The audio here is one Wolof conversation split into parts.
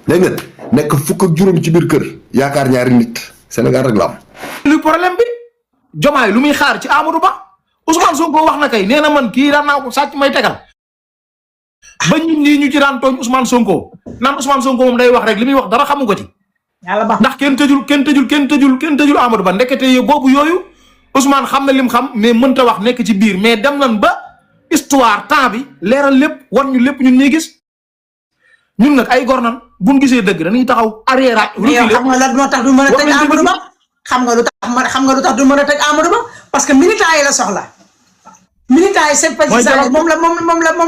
dégg nga nekk fukk ak juróom ci biir kër yaakaar ñaari nit Sénégal rek la am. lu problème bi Diomaye lu muy xaar ci Amadou Ba Ousmane Sonko wax na kay nee na man kii daan naa ko sàcc may tegal ba ñun ñii ñu ci daan tooñ Ousmane Sonko naan Ousmane Sonko moom day wax rek li muy wax dara xamu ko ci. yàlla baax ndax kenn tëjul Amadou Ba ndekete boobu yooyu Ousmane xam na lim xam mais mënta wax nekk ci biir mais dem nañ ba histoire temps bi leeral lépp war ñu lépp ñun ñuy gis ñun nag ay gor nan buñ gisee dëgg dañuy taxaw arrière. yow xam nga lan moo tax du mën a tëj Amadou Ba xam nga lu tax du mën a tëj Amadou Ba parce que militants yi la soxla. militants yi sympathisants moom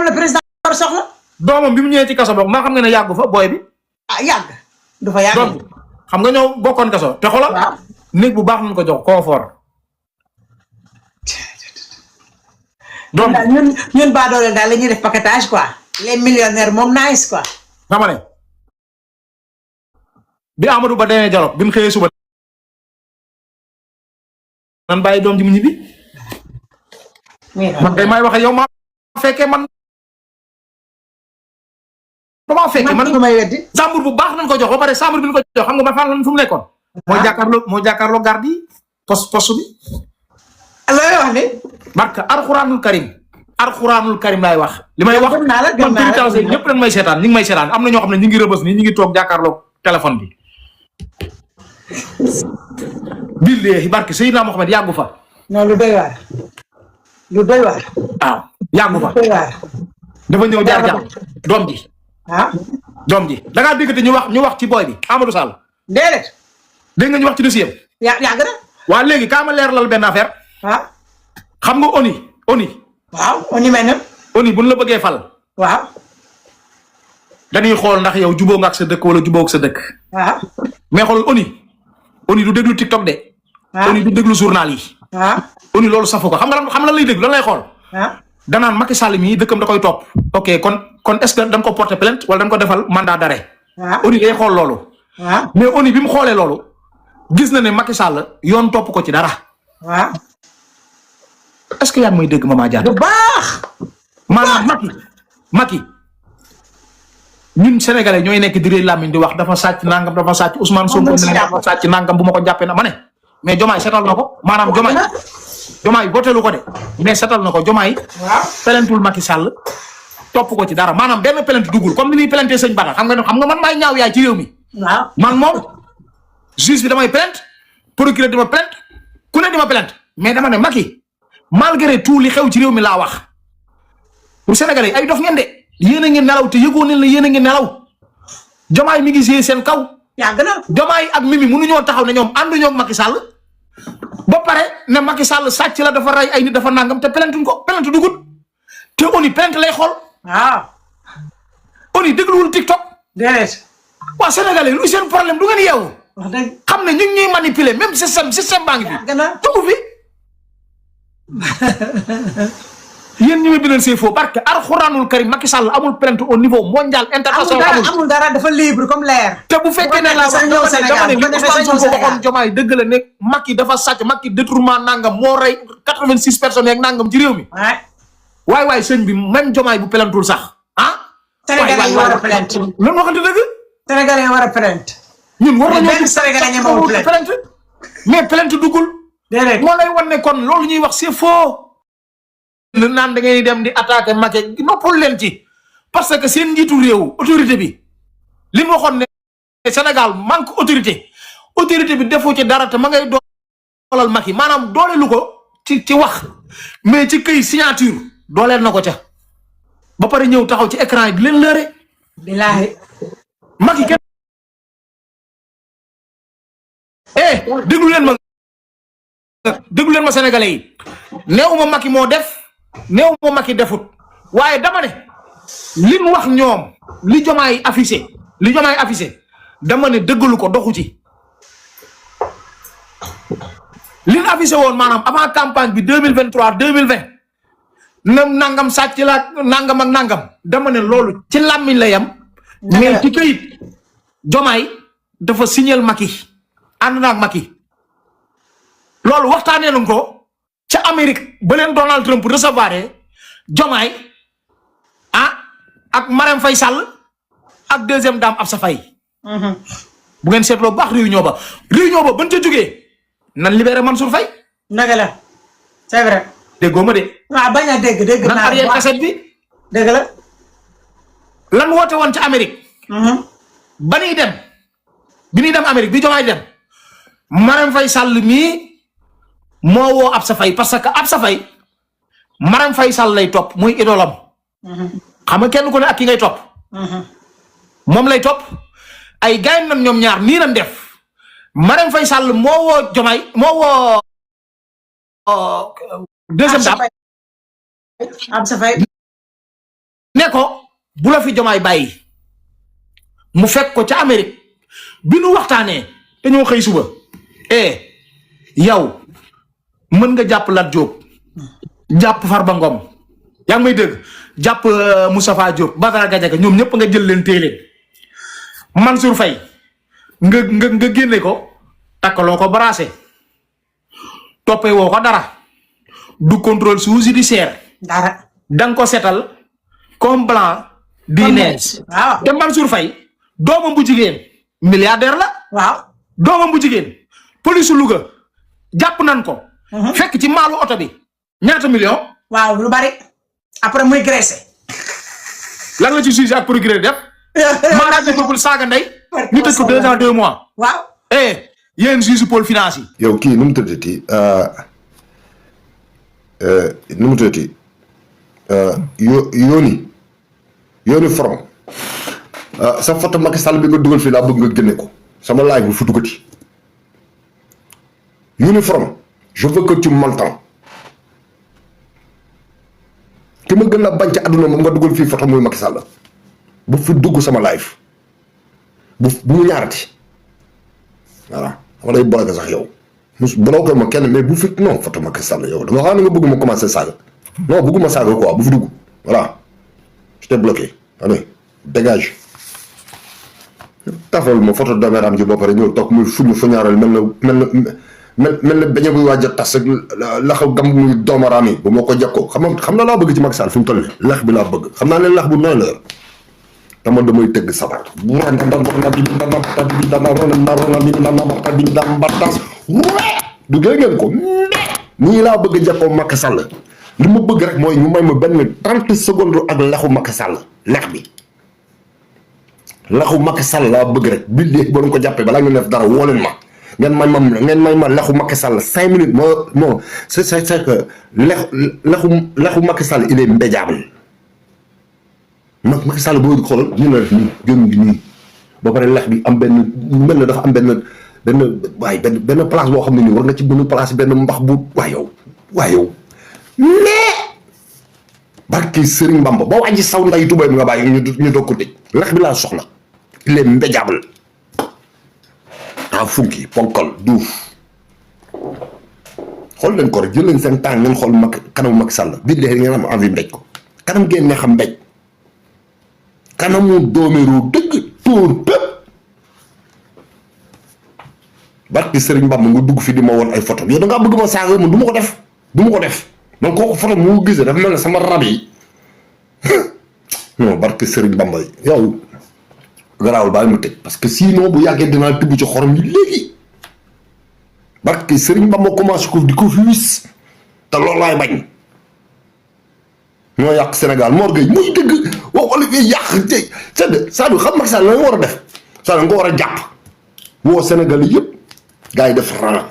la président war soxla. doomam bi mu ñëwee ci kaso boog maa xam nga ne yàggu fa booy bi. ah yàgg du fa yàgg. xam nga ñoo bokkoon kaso te xoolal. waaw néeg bu baax nañ ko jox confort. donc ñun baadoole daal la ñuy def paquetage quoi. les millionnaires moom nice quoi. dama ne bi Amadou Ba demee Jolof bi mu xëyee suba nan bàyyi doom ji mu ñibbi. man kay may wax yow maa fekkee man. damaa fekkee man may weddi. sàmbur bu baax nañ ko jox ba pare sàmbur bi ñu ko jox xam nga ba fan lan fu mu nekkoon. moo jàkkaarloo garde yi poste bi. looy wax ni. barka Alxuraanul Karim laay wax. li may wax man territoire ñëpp dañ may seetaan ñu ngi may seetaan am na ñoo xam ne ñu ngi rëbës nii ñu ngi toog jàkkaarloo téléphone bi. billahi barke Seydina Mohamed yàggu fa. non lu doy waar. waaw yàggu fa. dafa ñëw jaar doom ji. doom ji da ngaa dégg te ñu wax ci booy bi Amadou Sall. déedéet. dégg nga ñu wax ci dossier yàgg na. waa léegi kaa ma leeralal benn affaire. xam nga ONU. waaw ONU mel na. ONU bu ñu la bëggee fal. waaw. dañuy xool ndax yow jubóo nga ak sa dëkk wala jubóo ak sa dëkk. waaw. mais xool ONU du déglu TikTok de. ONU du déglu journal yi. ONU loolu safu ko xam nga lay déglu lan lay xool. danaan Macky Sall mii dëkkam da koy topp. ok kon est-ce que dañ ko porter plainte wala dañ ko defal mandat d'arrêt. ONU day xool loolu. mais ONU bi mu xoolee loolu gis na ne Macky Sall yoon topp ko ci dara. est-ce que yaa ngi may dégg Mama Diatta. bu baax. maanaam Macky ñun sénégalais ñooy nekk di rëy làmmiñ di wax dafa sàcc nangam dafa sàcc Ousmane Sonko ne dafa sàcc nangam bu ma ko jàppee na ma ne mais Diomaye setal na ko maanaam Diomaye votélu ko de mais setal na ko Diomaye. pelentul Macky Sall topp ko ci dara maanaam benn pelent duggul comme ni ñuy pelentee sëñ Bada xam nga man maay ñaaw yaay ci réew mi. man moom juge bi damay plainte procureur di ma plainte ku ne di ma plainte mais dama ne Macky malgré tout li xew ci réew mi laa wax pour sénégalais ay dof ngeen de yéen a ngi nelaw te yëgoo ne la yéen a ngi nelaw Diomaye mi ngi gisee seen kaw. yàgg na Diomaye ak Mimi mënuñoo taxaw ne ñoom ànduñoo ak Macky Sall ba pare ne Macky Sall sàcc la dafa rey ay nit dafa nangam te plaintuñ ko plainte dugut te ONU plainte lay xool. ONU dégluwul TikTok. déedéet. waa sénégalais lu seen problème du ngeen yeewu. wax dëgg xam ne ñu ngi ñuy manipuler même système baa ngi fi. yàgg na tugu fi. yéen ñu ngi bindal c'est faux parce que Alxuraanul Karim Macky Sall amul plainte au niveau mondial international. amul dara dafa libre comme l'air. te bu fekkee ne la wax dama ne li Ousmane Sonko waxoon Diomaye dëgg la ne Macky dafa sàcc Macky détournement nangam moo rey 86 personnes yeeg nangam ci réew mi. waay sëñ bi même Diomaye bu pelantul sax Sénégalais yi war a plainte. lan waxante dëgg. Sénégalais yi war a plainte. ñun war nañoo benn Sénégalais ñemewul plainte mais plainte duggul. déedéet moo lay wan ne kon loolu ñuy wax c'est faux. lu naan da ngay dem di attaquer Macky noppal leen ci parce que seen njiitu réew autorité bi li mu waxoon ne Sénégal manque autorité bi defoo ci dara te ma ngay doolal Macky maanaam dooleelu ko ci wax mais ci këy signature dooleel na ko ca ba pare ñëw taxaw ci écran yi di leen lëre. bilaahi. Macky kenn. déglu leen ma sénégalais yi néew ma Macky moo def. néew ma Macky defut waaye dama ne li mu wax ñoom li Diomaye affiché dama ne dëggalu ko doxu ci li ñu affiché woon maanaam avant campagne bi 2023 2020 na nangam sàcc la nangam ak nangam dama ne loolu ci làmmiñ la yam mais ci këyit Diomaye dafa signal Macky ànd na ak Macky loolu waxtaanee nañ ko ca Amérique ba leen Donald Trump recevoir Diomaye ak Marème Faye Sall ak deuxième dame Absa Faye bu ngeen seetloo baax réunion ba ban ca jógee nan libéré Mansour Faye. naka la c'est vrai. déggoo ma de. waaw bañ a dégg nan arrière cassette bi. dégg la. lan woote woon ca Amérique. ba ñuy dem bi ñuy dem Amérique bi Diomaye dem Marème Faye Sall mii moo woo Absa Faye parce que Absa Faye Marème Faye Sall lay topp muy idolam. xam nga kenn ku ne ak ki ngay topp. moom lay topp ay gars yi ñoom ñaar nii lañ def Marème Faye Sall moo woo Diomaye moo woo deuxième dame Absa Faye ne ko bu la fi Diomaye bàyyi mu fekk ko ca Amérique bi nu waxtaanee dañoo xëy suba yow mën nga jàpp Lat Diop jàpp Farba Ngom yaa ngi may dégg jàpp Moustapha Diop Badara Gadiaga ñoom ñëpp nga jël leen téye leen Mansour Faye nga génne ko takkaloo ko brasé toppee woo ko dara du contrôle sous judiciaire dara danga ko setal comme blanc di neige waaw te Mansour Faye doomam bu jigéen milliardaire la waaw doomam bu jigéen police Louga jàpp nan ko fekk ci maalu oto bi ñaata million waaw lu bari après muy graissé lan la ci juge ak procureur def mandat de dépôt saaga ndey ñu tëj ko 2 ans 2 mois waaw yéen juge pôle finance yi yow kii nu mu tëddati nu mu tëddati yooni forom sa photo Macky Sall bi nga dugal fii laa bëgg nga génne ko sama live bu fu duggati uniforme je veux que tu m'entends ki ma gën a bañ ci àdduna moom nga dugal fii photo muy Macky Sall bu fi dugg sama live bu mu ñaarati voilà dama lay bloqué sax yow bloqué ma kenn mais bu fi non photo Macky Sall yow dama xam ne nga bëgg ma commencé saaga non bëgguma saaga quoi bu fi dugg voilà je t'ai bloqué allez dégage tafal ma photo doméram ji ba pare ñëw toog muy fuñu fuñaaral mel na beñe buy waaj a tas ak laxaw gam muy doomaraam yi bu ma ko jekkoo xam na laa bëgg ci Macky Sall fi mu toll nii lax bi laa bëgg xam naa ne lax bu nooy la yor te man damay tëgg sabar du gën ngeen ko nii laa bëgg jekkoo Macky Sall li ma bëgg rek mooy ñu may ma benn 30 secondes ak laxu Macky Sall lex bi laxu Macky Sall laa bëgg rek bi léegi ba ko jàppee balaa ngeen def dara woo leen ma ngeen may ma laxu Macky Sall 5 minutes non c'est que laxu Macky Sall il est mbéjaable Macky Sall boo xoolal ñu la def nii gën gi nii ba pare lex bi am benn mel na dafa am benn place boo xam ne nii war nga ci benn place benn mbax bu waa yow mais barki Serigne Bamba ba wàññi saw nday tubay bi nga bàyyi ñu doog ko tëj lex bi laa soxla il est mbéjaable funki ponkal duuf xool leen ko rek jël leen seen temps ngeen xool kanamu Macky Sall bii de ngeen am envie mbéj ko kanam ngeen ne xam mbéj kanamu doomeeru dëgg tóor pépp barki Serigne Bamba nga dugg fi di ma woon ay photo yow da ngaa bëgg ma saaga man du ma ko def man kooku photo moo gisee dafa mel ne sama rab yi non barki Serigne Bamba yow garaawul bàyyi mu tëj parce que sinon bu yàggee dinaa tibb ci xorom yi léegi barki Serigne Bamba commencé ko di ko fi wis te loolu laay bañ ñoo yàq Sénégal Mor Gueye muy dëgg wala yàq tey c'est-à-dire xam Macky Sall la nga war a def Sall nga war a jàpp woo Sénégal yëpp gars yi def ran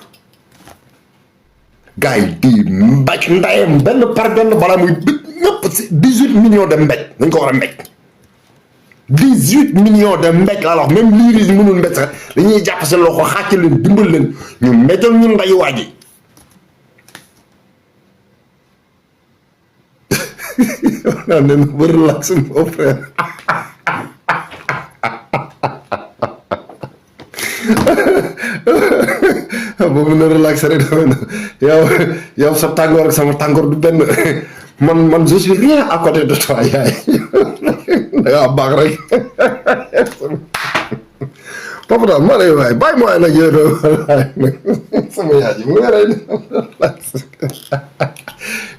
gars yi di mbaj ndayem benn par benn balaa muy ñëpp 18 millions de mbéj dañ ko war a mbéj 18 millions de mbéj laa wax même lii yi mënul mbéj sax dañuy jàpp seen loxo xàcc leen dimbal leen ñu mbéjal ñu nday waa ji naa nen ba relax mon frère boobu na relax rek dafa na yow sa tàngoor ak sama tàngoor du benn man je suis rien à côté de toi yaay dangaa baax rek papa daal maa lay waay bàyyi ma waay nag yow sama yaay ji mu ngi rey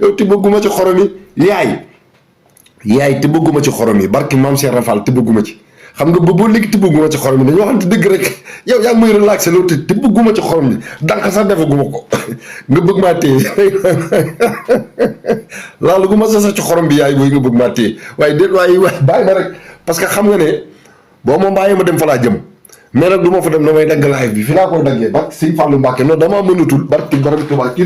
yow ti bëgguma ci xorom yi yaay ti bëgguma ci xorom yi barki maam Cheikh Rafal ti bëgguma ci xam nga boobu léegi tibbaguma ci xorom bi dañoo waxante dëgg rek yow yaa ngi may relaxé loolu te tibbaguma ci xorom bi dànq sax defaguma ko nga bëgg maa téye laaluguma sax ci xorom bi yaay booy nga bëgg maa téye waaye déet waaye bàyyi ma rek parce que xam nga ne boo ma bàyyi ma dem fa laa jëm mais nag du ma fa dem damay dagg live bi fi laa koy daggee barke Sëñ Fallou Mbacke non damaa mënatul barke borom Touba kii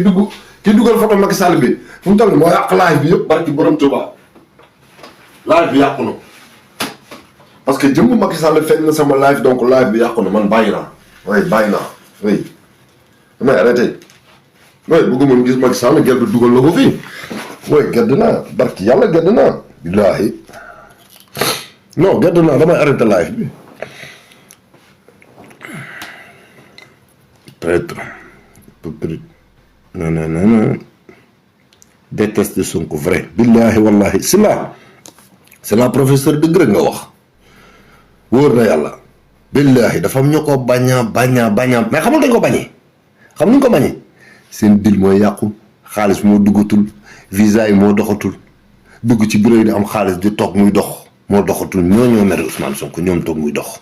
dugal photo Macky Sall bi fu mu toll nii moo yàq live bi yëpp barke borom Touba live bi yàqu na parce que jëmb Macky Sall feeñ na sama live donc live bi yàqu na man bàyyi naa bàyyi naa oui damay arrêté bëgguma gis Macky Sall gerte dugal na ko fii gedd naa barke yàlla gedd naa billaahi non gedd naa damay arrêté live bi peut-être non déteste Sonko vrai billaahi wallahi c'est la professeur dëgg rek nga wax wóor na yàlla billaahi dafa am ñu ko baña mais xamul dañ ko bañee xam nuñ ko bañee seen dil mooy yàqu xaalis moo duggatul visa yi moo doxatul dugg ci bureau yi di am xaalis di toog muy dox moo doxatul ñoo mere Ousmane Sonko ñoom toog muy dox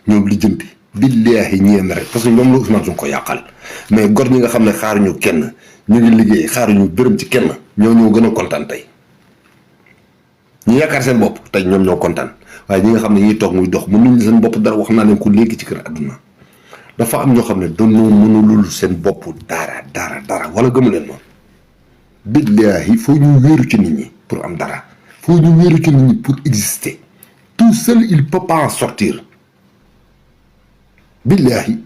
ñoom lijjanti billaahi ñee mere parce que ñoom la Ousmane Sonko yàqal mais gor ñi nga xam ne xaaruñu kenn ñu ngi liggéey xaaruñu bërëm ci kenn ñoo gën a kontaan tey ñu yaakaar seen bopp tey ñoom ñoo kontaan waaye ñi nga xam ne ñuy toog muy dox mënuñ seen bopp dara wax naa leen ko léegi ci kër àdduna dafa am ñoo xam ne dañoo mënulul seen bopp dara wala gëmu leen moom billaahi foo ñu wéeru ci nit ñi pour am dara foo ñu wéeru ci nit ñi pour exister tout seul il peut pas en sortir billaahi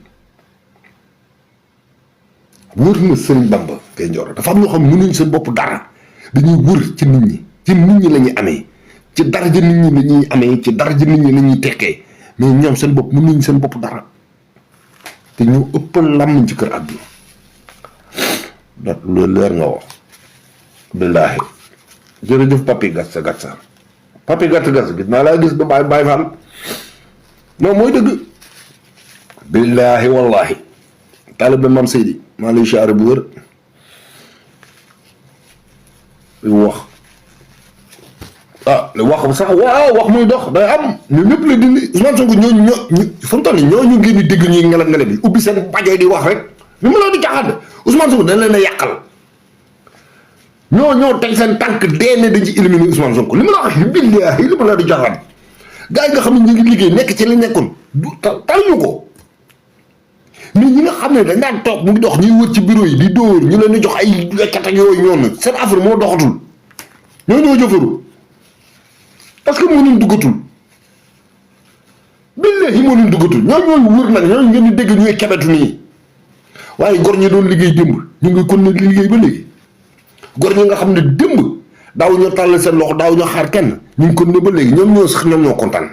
wër na Sëriñ Bamba kay Njoro dafa am ñoo xam ne mënuñ seen bopp dara dañuy wër ci nit ñi la ñuy amee ci daraja nit ñi la ñuy amee ci daraja nit ñi la ñuy tekkee mais ñoom seen bopp mënuñ seen bopp dara te ñoo ëppal làmmiñ ci kër àdduna da loolu leer nga wax billaahi jërëjëf papi gatsa papi gatsa gis naa laa gis ba bàyyi faal non mooy dëgg billaahi wallahi taalibe Maam Seydi maa lay siyaare bu wër wax li wax sax waaw wax muy dox day am ñu ñëpp la dindi Ousmane Sonko ñooñu fu mu toll nii ñooñu ngeen di dégg ñuy ngelaw bi ubbi seen bajo di wax rek li ma la di caaxaan Ousmane Sonko dañ leen a yàqal ñoo teg seen tànk dee ne dañ ci éliminer Ousmane Sonko li ma la wax billaahi li ma la di caaxaan gars yi nga xam ne ñu ngi liggéey nekk ci li nekkoon du taluñu ko mais ñi nga xam ne dañ daan toog mu ngi dox ñuy wër ci bureau yi di dóor ñu leen di jox ay lekkat ak yooyu ñoonu seen affaire moo doxatul ñoo jëfaru parce que moo leen duggatul billaahi moo leen duggatul ñooñu wër nag ñooñu ngeen di dégg ñuy kebetu nii waaye gor ñi doon liggéey démb ñu ngi kon ne liggéey ba léegi gor ñi nga xam ne démb daaw ñoo tàll seen loxo daaw ñoo xaar kenn ñu ngi kon ne ba léegi ñoom ñoo kontaan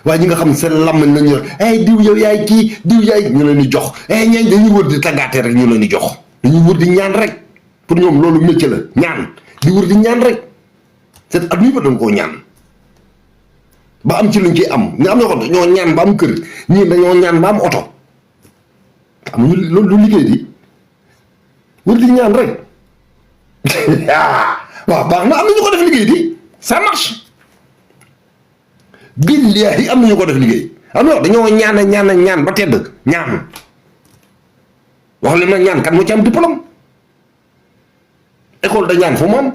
waaye ñi nga xam ne seen làmmiñ lañu yor diw yow yaay kii diw yaay ñu leen di jox ñañ dañuy wër di tàggaatee rek ñu leen di jox dañuy wër di ñaan rek pour ñoom loolu métier la ñaan di wër di ñaan rek c'est at mi ba dañ koo ñaan ba am ci luñ ciy am nga am ñoo xam ne ñoo ñaan ba am kër ñii dañoo ñaan ba am oto amuñu loolu lu liggéey di wër di ñaan rek waaw baax na am na ñu ko def liggéey di ça marche billaahi am na ñu ko def liggéey am na dañoo ñaan ba tedd ñaan wax leen nag ñaan kan moo ci am diplôme école da ñaan fu mu am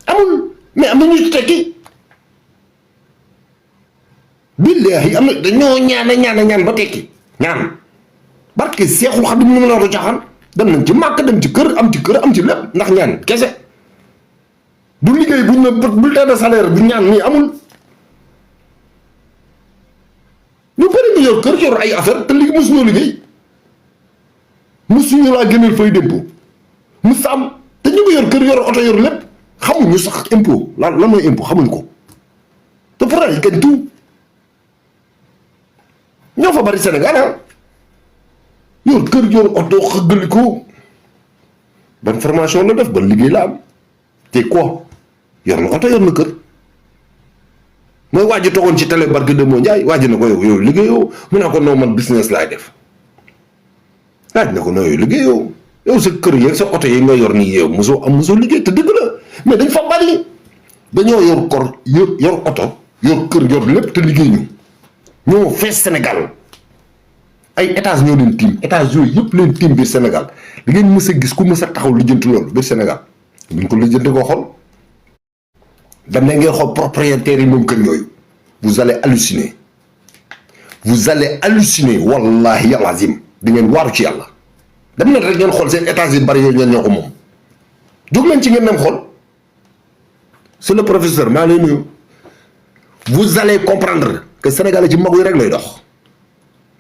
amul mais am na ñu ci tekki billaahi am na dañoo ñaan ba tekki ñaan barke Seexul Xadiim ñu mën a caaxaan dem nañ ci màkk dem ci kër am ci lépp ndax ñaan kese du liggéey buñ ne bulletin de salaire bu ñaan nii amul ñu bëri ñu yor kër yor ay affaire te léegi mosuñoo liggéey mosuñu laa génneel fay d'impôt mos am te ñu ngi yor kër yor oto yor lépp xamuñu sax impôt lan mooy impôt xamuñ ko te pourtant yi gañ tout ñoo fa bari Sénégal yor kër yor oto xëggaliko ban formation la def ban liggéey la am te quoi yor na oto yor na kër mooy waa ji togoon ci télé barke de moo Njaay waa ji na ko yow liggéeyoo mu ne ko non man business laay def waaj na ko non yow liggéeyoo yow sa kër yeeg sa oto yi nga yor nii yow mosoo liggéey te dëgg la mais dañ fa bari dañoo yor kor yor oto yor kër yor lépp te liggéey ñu ñoo fees Sénégal ay étage ñoo leen tiim étage yooyu yëpp leen tiim biir Sénégal da ngeen mës a gis ku mës a taxaw lijjanti loolu biir Sénégal buñ ko lijjanti ko xool dam ne ngeen xool propriétaires yi moom kër yooyu vous allez halluciner wallahi yàlla azim di ngeen waaru ci yàlla dem leen rek ngeen xool seen étage yi bari yooyu ngeen ñoo ko moom jóg leen ci ngeen dem xool c'est le professeur maa lay nuyu vous allez comprendre que sénégalais ci mag yi rek lay dox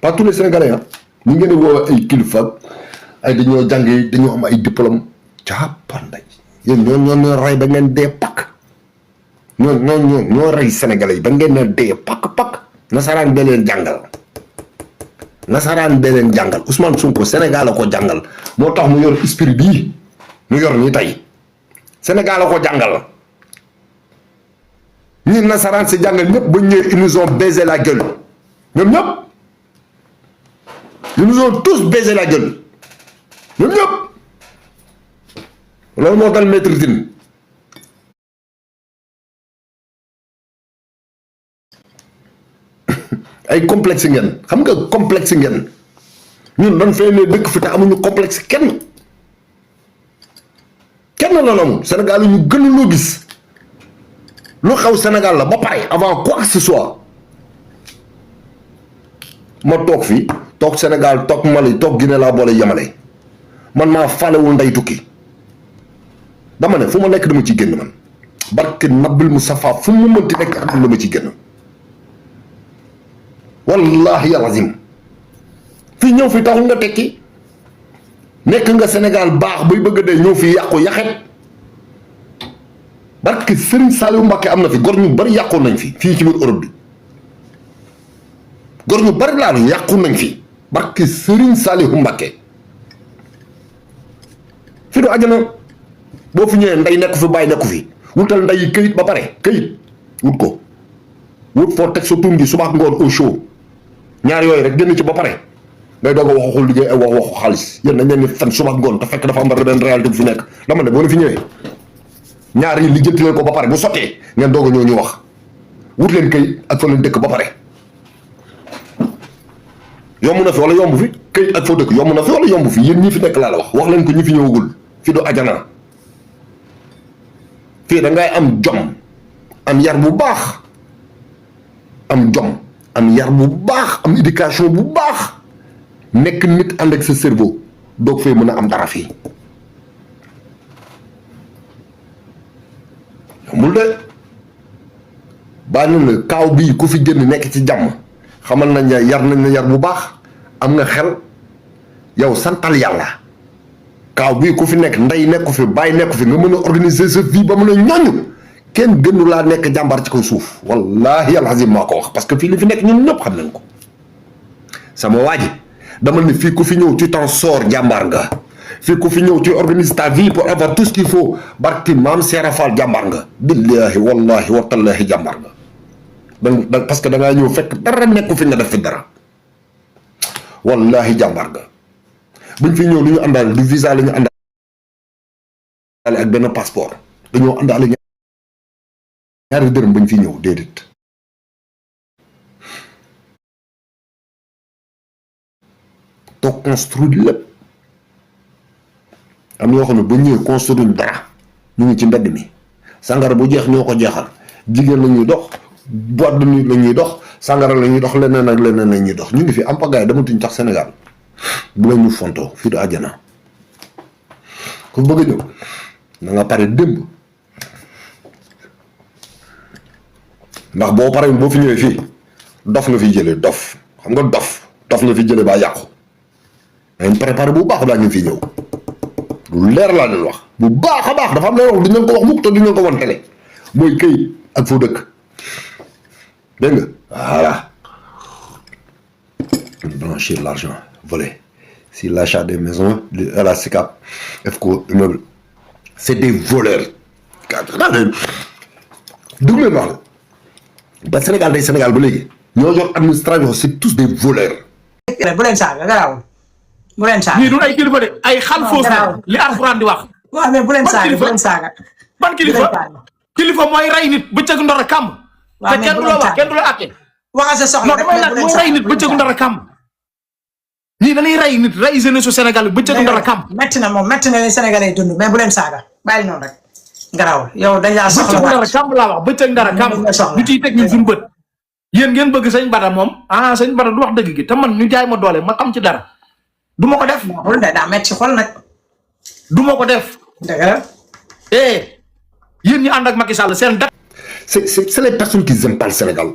pas tous les sénégalais ah ñu ngeen di woo ay kilifa ay dañoo jàngi dañoo am ay diplôme jàppanday yéen ñoo rey ba ngeen dee pakk ñoo rey sénégalais yi ba ngeen ne dee pakk nasaraan bee leen jàngal Ousmane Sonko Sénégal la ko jàngal moo tax mu yor esprit bii mu yor nii tey Sénégal la ko jàngal ñi nasaraan si jàngal ñëpp ba ñëwee ils nous ont baisé la gueule ñoom ñëpp ils nous ont tous baisé la gueule ñoom ñëpp loolu moo dal maître Tine ay complexe ngeen xam nga complexe ngeen ñun dañ fay ne dëkk fi te amuñu complexe kenn la noonu Sénégal ñu gën loo gis lu xew Sénégal la ba pare avant quoi que ce soit ma toog fii toog Sénégal toog Mali toog Guinée laa boole yemale man maa falewul nday tukki dama ne fu ma nekk dama ci génn man barke Nabil Moustapha fu mu mënti nekk ak dama ci génn wallahi alazim fii ñëw fi taxul nga tekki nekk nga Sénégal baax bay bëgg dee ñëw fi yàqu yaxet barke Serigne Saliou Mbacké am na fi gor ñu bari yàqu nañ fi fii ci biir Europe bi gor ñu bari laa yàqu nañ fi barke Serigne Saliou Mbacké fi du àjjana boo fi ñëwee nday nekku fi bàyyi nekku fi wutal nday yi këyit ba pare këyit wut ko wut foo teg sa tuum gi suba ak ngoon au chaud ñaar yooyu rek génn ci ba pare ngay doog a waxu liggéey ay waxu xaalis yéen nañ leen ni fen suba ak ngoon te fekk dafa am benn réalité bu fi nekk dama ne boo la fi ñëwee ñaar yi lijjanti leen ko ba pare bu sottee ngeen doog a ñëw ñu wax wut leen këyit ak fa leen dëkk ba pare yomb na fi wala yomb fi këyit ak foo dëkk yomb na fi wala yomb fi yéen ñi fi nekk laa la wax leen ko ñi fi ñëwagul fi du ajana fii da ngay am jom am yar bu baax am jom am yar bu baax am éducation bu baax nekk nit ànd ak sa cerveau doog fee mën a am dara fii yombul de bàyyi na kaaw bii ku fi génn nekk ci jàmm xamal nañ ne yar nañ la yar bu baax am nga xel yow santal yàlla kaaw bii ku fi nekk ndey nekku fi bàyyi nekku fi nga mën a organiser sa vie ba mën a ñoñu kenn gënu laa nekk jàmbaar ci kaw suuf wallahi alazim maa ko wax parce que fii li fi nekk ñun ñëpp xam nañ ko sama waa ji dama ne fii ku fi ñëw tu t'en sors jàmbaar nga fii ku fi ñëw tu organises ta vie pour avoir tout ce qu'il faut barki maam Seera Fall jàmbaar nga billahi wallahi wa tallahi jàmbaar nga da parce que da ngaa ñëw fekk dara nekku fi nga def fi dara wallahi jàmbaar nga buñ fi ñëw lu ñu àndaale du visa la ñu àndaale ak benn passeport dañoo àndaale ñaari dërëm bañ fi ñëw déedéet toog construire lépp am yoo xam ne ba ñëwee construire dara ñu ngi ci mbedd mi sangara bu jeex ñoo ko jeexal jigéen la ñuy dox boîte de nuit la ñuy dox sangara la ñuy dox leneen ak leneen la ñuy dox ñu ngi fi am pagaay damatuñ tax Sénégal bu la ñu fontoo fii du àjjana ku bëgg a ñëw na nga pare démb ndax boo paree boo fi ñëwee fii dof nga fi jëlee dof xam nga dof nga fi jëlee baa yàqu dañ préparé bu baax daa ñu fi ñëw lu leer laa leen wax bu baax a baax dafa am lay wax du ñu ko wax mukk te du ñu ko wan télé mooy këyit ak foo dëkk dégg nga voilà blanchir l'argent volé si l'achat des maisons à la SICAP FCO immeuble c'est des voleurs dugg leen wax la ba Sénégal day Sénégal ba léegi ñoo yor administration c'est tous des voleurs. bu leen saaga garaawul bu leen saaga. ñii du ay kilifa de ay xal foos la li alxuraan di wax. waaw mais bu leen saaga bu leen saaga. ban kilifa kilifa mooy rey nit bëccëgu ndara kàmm. waaw te kenn du la wax kenn du la àtte. waxal sa soxla non damay laaj mooy rey nit bëccëgu ndara kàmm. ñii dañuy rey nit rey jeunesse su Sénégal bi bëccëgu ndara kàmm. metti na moom metti na leen Sénégalais dund mais bu leen saaga bàyyi noonu rek garaawul yow dañ laa soxla bëccëgu ndara kàmm laa wax bëccëg ndara kàmm ñu ciy teg ñun suñu bët. yéen ngeen bëgg sëñ Bada moom sëñ Bada du wax dëgg gi te man ñu jaay ma doole ma xam ci dara du ma ko def. xool de daa metti xool nag. du ma ko def. dëgg la. yéen ñi ànd ak Macky Sall seen date. c'est les personnes qui n'aiment pas le Sénégal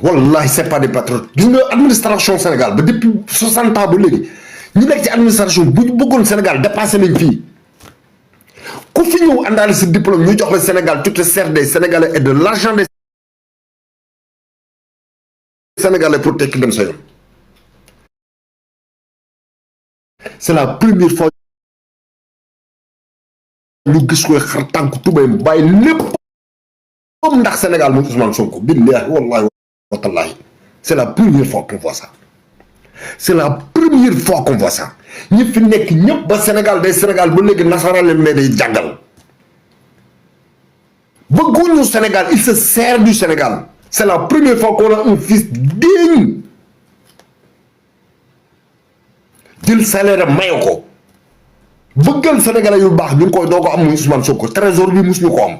wallahi c'est pas des patriotes gis nga administration Sénégal ba depuis 60 ans ba léegi ñu nekk ci administration bu ñu bëggoon Sénégal dépassé nañ fii ku fi ñëw àndaale sa diplôme ñu jox la Sénégal tu te sers des Sénégalais et de l'argent des Sénégalais pour tekki dem sa yoon. C'est la première fois ñu gis koy xar tànk tubay bàyyi lépp comme ndax Sénégal moom Ousmane Sonko billahi wallahi wa tallahi c'est la première fois qu'on voit ça c'est la première fois qu'on voit ça ñi fi nekk ñëpp ba Sénégal day Sénégal ba léegi nasaraan leen mais day jàngal bëgguñu Sénégal il se sert du Sénégal c'est la première fois qu'on a un fils digne jël salaire mayo ko bëggal Sénégalais yu baax ñu ngi koy doog a am muy Ousmane Sonko trésor bi mus ñu ko am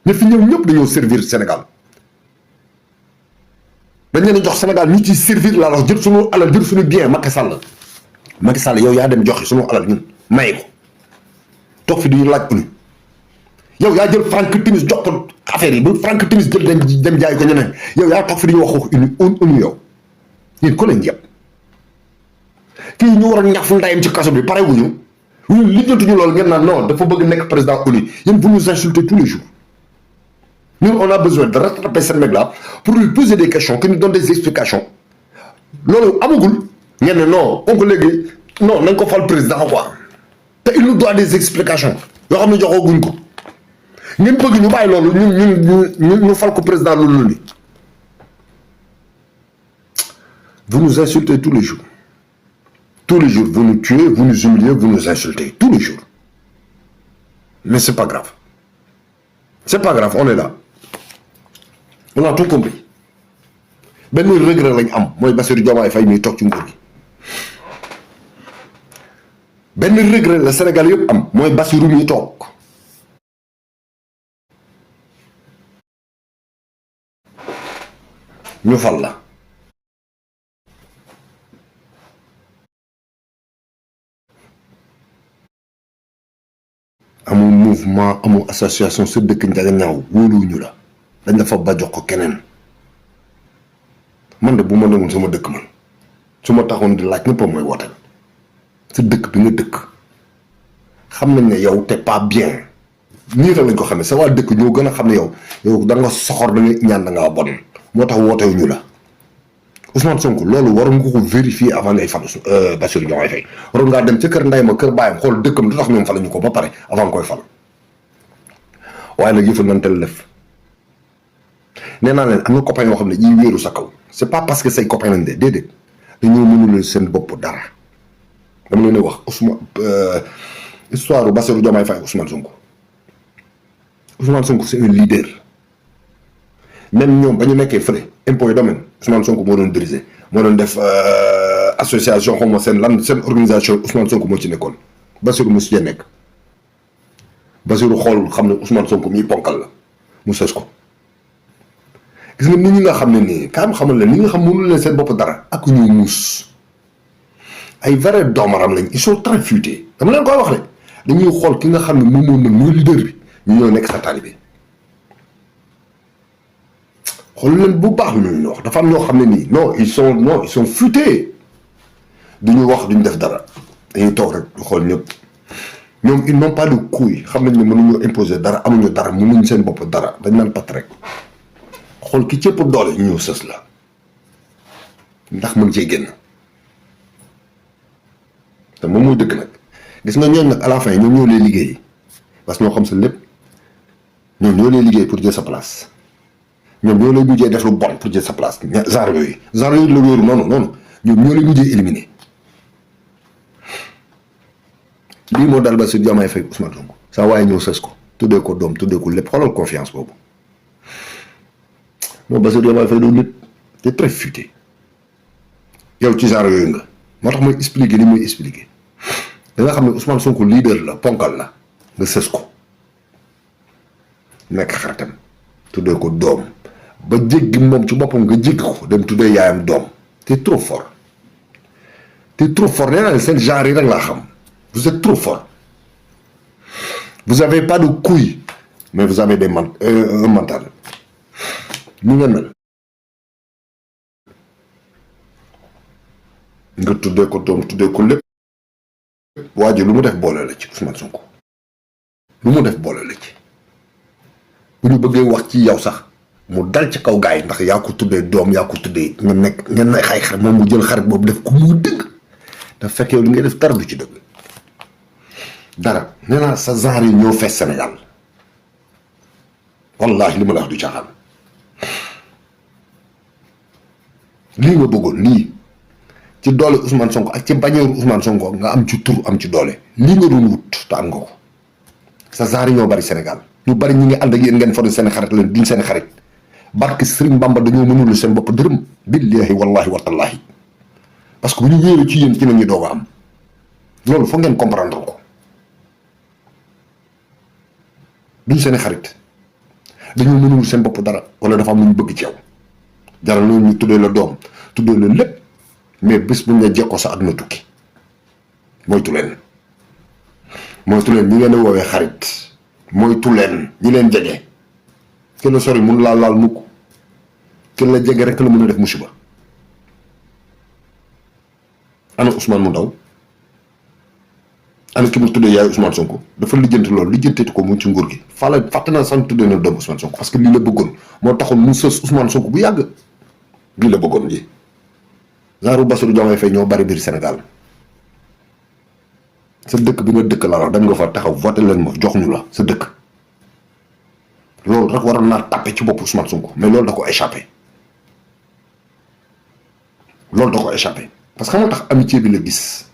ñu fi ñëw ñëpp dañoo servir Sénégal dañ leen jox Sénégal ñu ciy servir laa la jël suñu alal jël suñu bien Macky Sall yow yaa dem joxe suñu alal ñun maye ko toog fi di ñu laaj unu yow yaa jël Franck Timis jox ko affaire yi ba Franck Timis jël dem jaay ko ñeneen yow yaa toog fi di ñu wax unu yow yéen ko leen jëpp kii ñu waroon ñax fu ndayam ci kaso bi pare wuñu ñun lijjantuñu loolu ngeen naan non dafa bëgg nekk président ONU yéen vous nous insultez tous les jours ñun on a besoin de rattraper ce mec-là pour lui poser des questions qu'il nous donne des explications loolu amagul ngeen ne non on ko léegi non nañ ko fal président quoi te il nous doit des explications yoo xam ne joxooguñ ko ngeen bëgg ñu bàyyi loolu ñu fal ko président loolu ni vous nous insultez tous les jours. Tous les jours, vous nous tuez, vous nous humiliez, vous nous insultez. Tous les jours. Mais c'est pas grave. C'est pas grave, on est là. On a tout compris. Ben regret lañ am mooy Bassirou Diomaye Faye muy toog ci nguur gi. Ben regret la Sénégal yëpp am mooy Bassirou muy toog. ñu fal la. amul mouvement amul association sa dëkk njaga ñaaw wóoluwuñu la dañ la fa ba jox ko keneen man de bu ma newoon sama dëkk man su ma taxoon di laaj ñëpp mooy wooteel sa dëkk bi nga dëkk xam nañ ne yow t'es pas bien nii la lañ ko xamee sa waa dëkk ñoo gën a xam ne yow da nga soxor da nga ñaan da ngaa bon moo tax wootewuñu la Ousmane Sonko loolu waroon nga ko vérifier avant ngay fal Bassirou Diomaye Faye waroon ngaa dem ca kër ndey ma kër baayam xool dëkkam lu tax ñoom faluñu ko ba pare avant nga koy fal waaye nag yëfu nan tel def nee naa leen am na copain yoo xam ne ñiy wéeru sa kaw c'est pas parce que say copain lañ de déedéet dañoo mënul seen bopp dara dama leen di wax Ousmane histoire Bassirou Diomaye Faye Ousmane Sonko c'est un leader même ñoom ba ñu nekkee fële impôt domaine Ousmane Sonko moo doon diriger moo doon def association xaw ma seen organisation Ousmane Sonko moo ci nekkoon Bassirou mu si jee nekk Bassirou xool xam ne Ousmane Sonko mii ponkal la mu sës ko gis nga nit ñi nga xam ne nii kaam xamal la ni nga xam mënul leen seen bopp dara ak ñu muus ay vrai doomaram lañ ils sont très futés dama leen koy wax ne dañuy xool ki nga xam ne moom moo mën mooy leader bi ñu ñëw nekk sa taalibe xool leen bu baax lu ñu wax dafa am ñoo xam ne nii non ils sont futés duñu wax duñu def dara dañuy toog rek du xool ñëpp ñoom ils n'ont pas de couilles xam nañ ne mënuñu imposer dara amuñu dara mënuñ seen bopp dara dañ naan pat rek xool ki cëpp doole ñu ñëw sës la ndax mën cee génn te moom mooy dëgg nag gis nga ñooñu nag à la fin ñoom ñoo lay liggéey parce que ñoo xam sa lépp ñoom ñoo lay liggéey pour jël sa place ñoom ñoo lay mujjee def lu bon pour jël sa place genre yooyu la wóoru noonu ñoom ñoo lay mujjee éliminer lii moo dal Bassirou Diomaye Faye Ousmane Sonko saa waaye ñëw sës ko tuddee ko doom tuddee ko lépp xoolal confiance boobu moom Bassirou Diomaye Faye du nit te très futé yow ci genre yooyu nga moo tax muy expliquer li muy expliquer da nga xam ne Ousmane Sonko leader la ponkal la nga sës ko nekk xaritam tuddee ko doom ba jéggi moom ci boppam nga jéggi ko dem tuddee yaayam doom t'es trop fort nee naa ne seen genre yi rek laa xam vous êtes trop fort vous avez pas de couilles mais vous avez un mental ni ngeen mel nga tuddee ko doom tuddee ko lépp waa ji lu mu def boole la ci Ousmane Sonko lu mu def boole la ci bu ñu bëggee wax ci yow sax mu dal ci kaw gaay ndax yaa ko tuddee doom yaa ko tuddee ngeen nekk ay xarit moom mu jël xarit boobu def ko muy dëgg daf fekk yow li ngay def dara du ci dëgg dara nee naa sa genre yi ñoo fees Sénégal wallahi li ma la wax du caaxaan lii nga bëggoon lii ci doole Ousmane Sonko ak ci bañeeru Ousmane Sonko nga am ci tur am ci doole lii nga doon wut te am nga ko sa genre yi ñoo bari Sénégal ñu bari ñi ngi ànd ak yéen ngeen foog seen xarit leen duñ seen xarit barke Serigne Bamba dañoo mënul seen bopp dërëm billahi wallahi watallahi parce que bu ñu wéeru ci yéen ci la ñuy doog a am loolu foog ngeen comprendre ko duñ seen xarit dañoo mënul seen bopp dara wala dafa am lu ñu bëgg ci yow jaral loolu ñu tuddee la doom tuddee la lépp mais bés bu ñu la jekkoo sa àdduna tukki moytu leen ñi ngeen di woowee xarit moytu leen ñi leen jege ki la sori mun laal mukk ki la jege rek la mën a def musiba ana Ousmane mu ndaw ana ki mu tuddee yaay Ousmane Sonko dafa lijjanti loolu lijjanteeti ko mu ci nguur gi fàtte naa sax tuddee na doom Ousmane Sonko parce que lii la bëggoon moo taxoon mu sës Ousmane Sonko bu yàgg lii la bëggoon ji genre Bassirou Diomaye Faye ñoo bari biir Sénégal sa dëkk bi nga dëkk la wax dem nga fa taxaw voté leen ma jox ñu la sa dëkk loolu rek waroon naa tàppe ci bopp Ousmane Sonko mais loolu da ko échappé parce que xam nga tax amitié bi la gis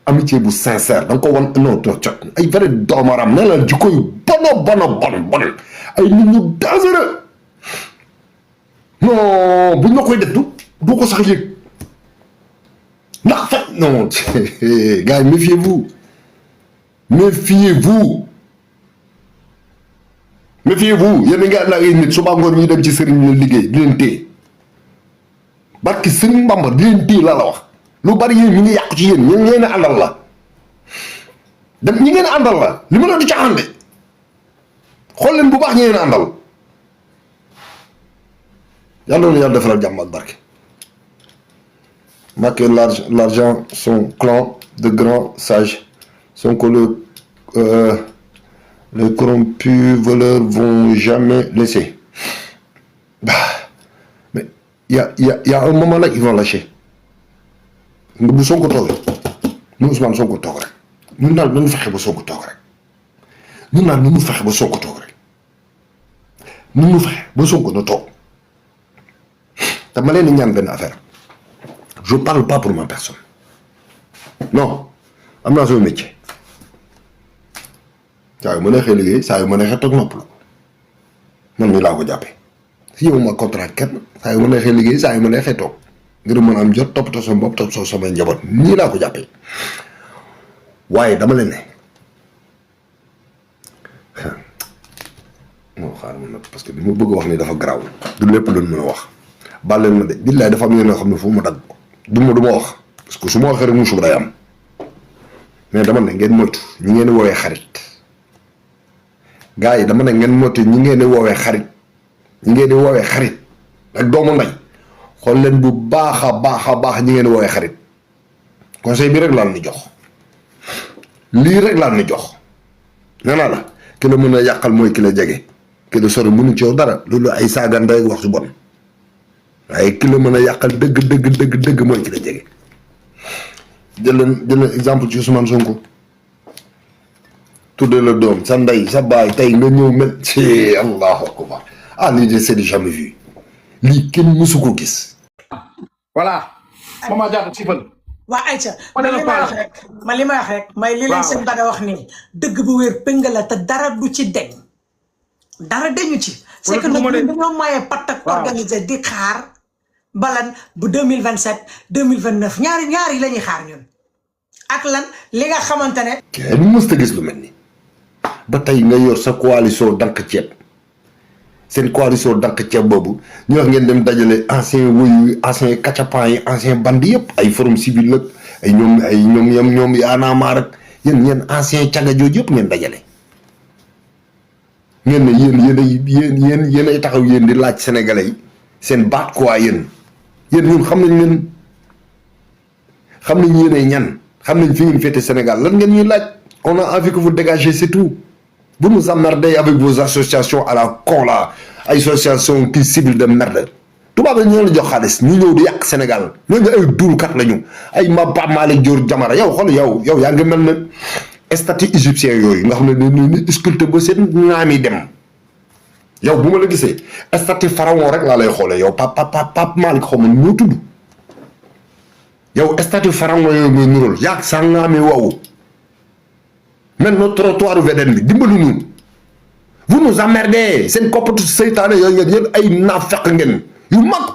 amitié bu sincère da nga ko wan non cot ay vrai doomaram ne la jikko yu bon ay nit ñu dangereux non buñ la koy def du ko sax yëg ndax fa non gars yi méfiez-vous yéen a ngi ànd ak ay nit suba ngoon ñu dem ci sëriñ ñu liggéey di leen téye barki sëriñ Bamba di leen téye la wax lu bari yéen ñu ngi yàqu ci yéen ñeen ngeen a àndal la dem ñi ngeen a àndal la li ma la du caaxaan de xool leen bu baax ñi ngeen a àndal yàlla na yàlla defaral jàmm ak barke Macky l'argent son clan de grands sages Sonko les corrompus voleurs vont jamais laisser mais y a un moment là ils vont lâcher bu Sonko toogee nu Ousmane Sonko toog rek ñun daal nañu fexe ba Sonko toog rek nañu fexe ba Sonko toog rek nañu fexe ba Sonko na toog te ma leen di ñaan benn affaire je parle pas pour ma personne non am naa sama métier saa yu ma neexee liggéey saa yu ma neexee toog noppalu man mii laa ko jàppee si yow ma contrat kenn saa yu ma neexee liggéey saa yu ma neexee toog ngir mën a am jot toppatoo sama bopp toppatoo sama njaboot nii laa ko jàppee waaye dama leen ne non xaaral ma nag parce que li ma bëgg a wax ni dafa garaaw du lépp luñ mën a wax baal leen ma de billaay dafa am yenn yoo xam ne fu ma dagg du ma wax parce que su ma waxee rek musu day am mais dama ne ngeen moytu ñi ngeen di woowee xarit gars yi dama ne ngeen moytu ñi ngeen di woowee xarit ak doomu nday xool leen bu baax a baax ñi ngeen di woowee xarit conseil bi rek laan ni jox lii rek laan ni jox nee naa la ki la mën a yàqal mooy ki la jege ki la sori mënu ci yow dara loolu ay saaga ndey wax su bon waaye ki la mën a yàqal dëgg mooy ki la jege jël exemple ci Ousmane Sonko tuddee la doom sa ndey sa baay tey nga ñëw mel ci allahu akbar lii de c'est du jamais vu lii kenn mësu ko gis voilà Mama Diatta Sifal waa Aïcha On est man li may wax rek man li may wax rek may li leen seen Bada wax nii dëgg bu wér péng la te dara du ci deñ dara deñu ci c'est que nag dañoo maye patt ak organisé di xaar balan bu 2027 2029 ñaari la ñuy xaar ñun ak lan li nga xamante ne kenn mës ta gis lu mel ni ba tey nga yor sa coalition dank ceeb seen coalition dank ceeb boobu ñu wax ngeen dem dajale ancien woyu ancien kacapan yi ancien bandi yëpp ay forum civil la ay ñoom yaanaamaa rek yéen ancien caga jooju yëpp ngeen dajale ngeen ne yéen ay taxaw yéen di laaj sénégalais yi seen baat quoi yéen ñun xam nañ leen xam nañ yéen ay ñan xam nañ fi ngeen féete Sénégal lan ngeen ñuy laaj on a envie que vous dégagez c'est tout vous nous emmerdez avec vos associations à la con là ay associations qui ciblent de merde tubaab la ñoo la jox xaalis ñu ñëw di yàq Sénégal ñooñu ay duulkat lañu ay Pape Malick Dior Jamara yow xool yow yaa ngi mel ne statue égyptien yooyu nga xam ne dañuy sculpté ba seen ñaam yi dem yow bu ma la gisee statue pharaon rek laa lay xoolee yow Pape Malick xaw ma ñoo tudd yow statue pharaon yooyu ngay nural yaag sa ngaami wawu maintenant trottoir VDN bi dimbalu ñu vous nous emmerdez seen koppatu seytaane yooyu ngeen yéen ay naafeq ngeen yu mag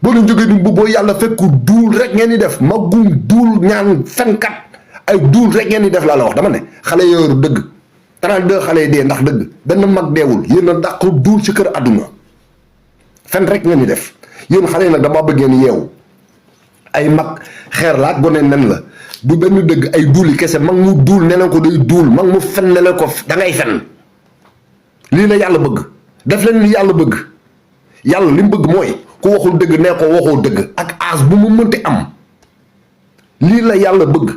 boo leen jógee ni bu boo yàlla fekk duul rek ngeen di def magum duul ñaan fenkat ay duul rek ngeen di def laa la wax dama ne xale yooyu dëgg 32 xale yi dee ndax dëgg benn mag deewul yéen a dàq duul ci kër àdduna fen rek ngeen di def yéen xale yi nag dama bëgg ngeen yeewu ay mag xeer la ak gone nen la bu benn dëgg ay duul yi kese mag mu duul ne leen ko day duul mag mu fen ne leen ko da ngay fen lii la yàlla bëgg def leen li yàlla bëgg yàlla li mu bëgg mooy ku waxul dëgg nee ko waxoo dëgg ak aas bu mu mënti am lii la yàlla bëgg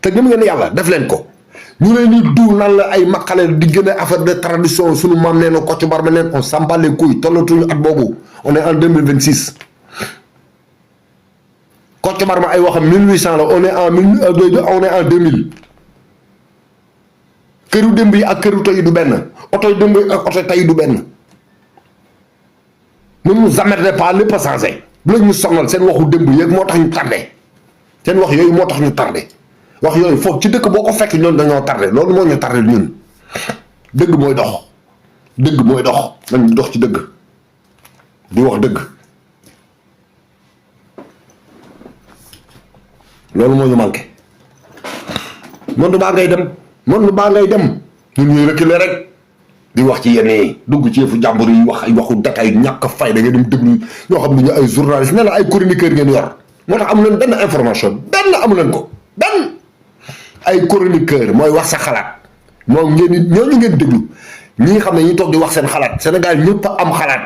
te gëm ngeen yàlla def leen ko ñu leen di duul nan la ay mag xale di gën a affaire de tradition sunu maam nee na Kocc Barma neen on s'en bat les couilles tollatuñu at boobu on est en 2026 Kocc Barma ay waxam 1800 la on est en 2000 këru démb yi ak këru tey du benn oto démb yi ak oto tey du benn ne nous emmerdez pas lépp a changé bu la ñu sonal seen waxu démb yeeg moo tax ñu tardé seen wax yooyu moo tax ñu tardé wax yooyu foofu ci dëkk boo ko fekk ñoom dañoo tardé loolu moo ñu tardé ñun dëgg mooy dox nañ dox ci dëgg di wax dëgg loolu moo ñu manqué monde baa ngay dem ñun ñuy reculer rek di wax ci yenn yi dugg ci yëfu jàmbur yi wax ay waxu détail ñàkk fay da nga dem déglu ñoo xam ne ñu ay journaliste ne la ay chroniqueur ngeen yor moo tax amu leen benn information amu leen ko ay chroniqueur mooy wax sa xalaat moom ñooñu ngeen déglu ñi nga xam ne ñi toog di wax seen xalaat Sénégal ñëpp a am xalaat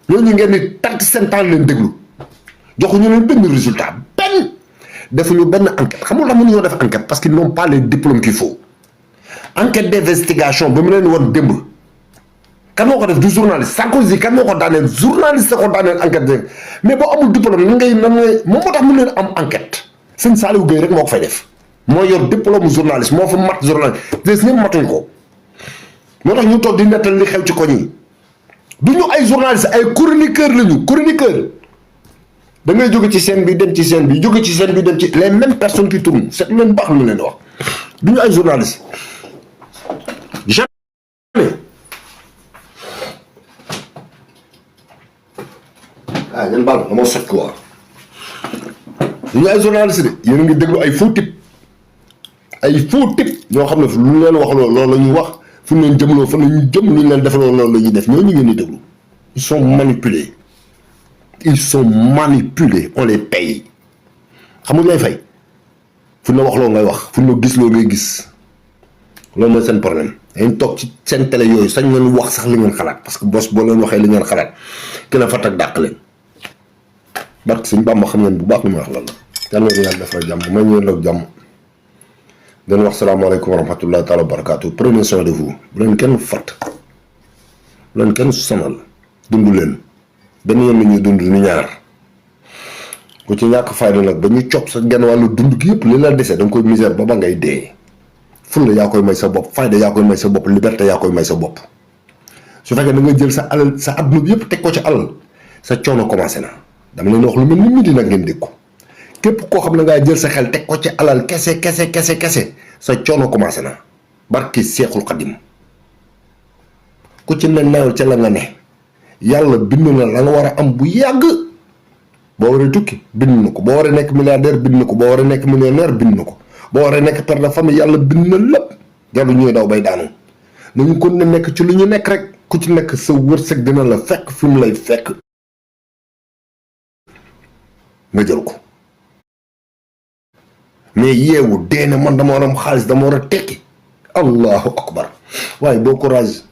ñooñu ngeen di perte seen temps leen déglu joxuñu leen benn résultat defuñu benn enquête xamul tax mënuñoo def enquête parce qu'ils n'ont pas les diplômes qu'il faut enquête d'investigation ba mu leen woon démb kan moo ko def du journaliste Sarkozy kan moo ko daaneel journaliste ko daaneel enquête mais boo amul diplôme nan ngay moom moo tax mu leen am enquête sëñ Saliou Gueye rek moo ko fay def moo yor diplôme journaliste moo fa mat journaliste des ñëpp matuñ ko moo tax ñu toog di nettal li xew ci koñ yi du ñu ay journaliste ay chroniqueur lañu chroniqueur da ngay jóge ci scène bi dem ci scène bi jóge ci scène bi dem ci les mêmes personnes qui tournent c'est leen baax lu leen wax du ñu ay journaliste jamais ñen baal dama sot quoi du ñu ay journaliste de yéen a ngi déglu ay faux type ñoo xam ne lu leen wax loolu la ñuy wax fu ñu leen jëmloo fa la ñuy jëm lu ñu leen defaloo loolu la ñuy def ñooñu ngeen di déglu ils sont manipulés on les paye xamul lay fay fu ñu la wax loo ngay wax fu ñu la gis loo ngay gis loolu mooy seen problème dañ toog ci seen télé yooyu sañ leen wax sax li ngeen xalaat parce que bos boo leen waxee li ngeen xalaat ki la fat ak dàq leen barke Sëñ Bàmba xam ngeen bu baax lu muy wax lan la yàlla na yàlla defal jàmm may ñëw nag jàmm dañ wax salaamaaleykum wa rahmatullahi taala wa barakaatu prenez soin de vous bu leen kenn fat bu leen kenn sonal dund leen benn yoon la ñuy dund ni ñaar ku ci ñàkk fayda nag ba ñu copp sa genn wàllu dund gi yëpp li la dese da nga koy misère ba ngay dee fulla yaa koy may sa bopp fayda yaa koy may sa bopp liberté yaa koy may sa bopp su fekkee da nga jël sa alal sa adduna bi yëpp teg ko ci alal sa coono commencé na dama leen wax lu mel ni midi nag ngeen dégg ko képp koo xam ne ngaa jël sa xel teg ko ci alal kese sa coono commencé na barki Seexul Xadim ku ci ne newal ca la nga ne yàlla bind na la nga war a am bu yàgg boo waree tukki bind na ko boo waree nekk milliardaire bind na ko boo waree nekk millionnaire bind na ko boo waree nekk père de famille yàlla bind na lépp jarul ñuy daw bay daanu nañu ko ne nekk ci lu ñu nekk rek ku ci nekk sa wërsëg dina la fekk fi mu lay fekk nga jël ko mais yeewu dee na man dama war a am xaalis dama war a tekki allahu akbar waaye boo courage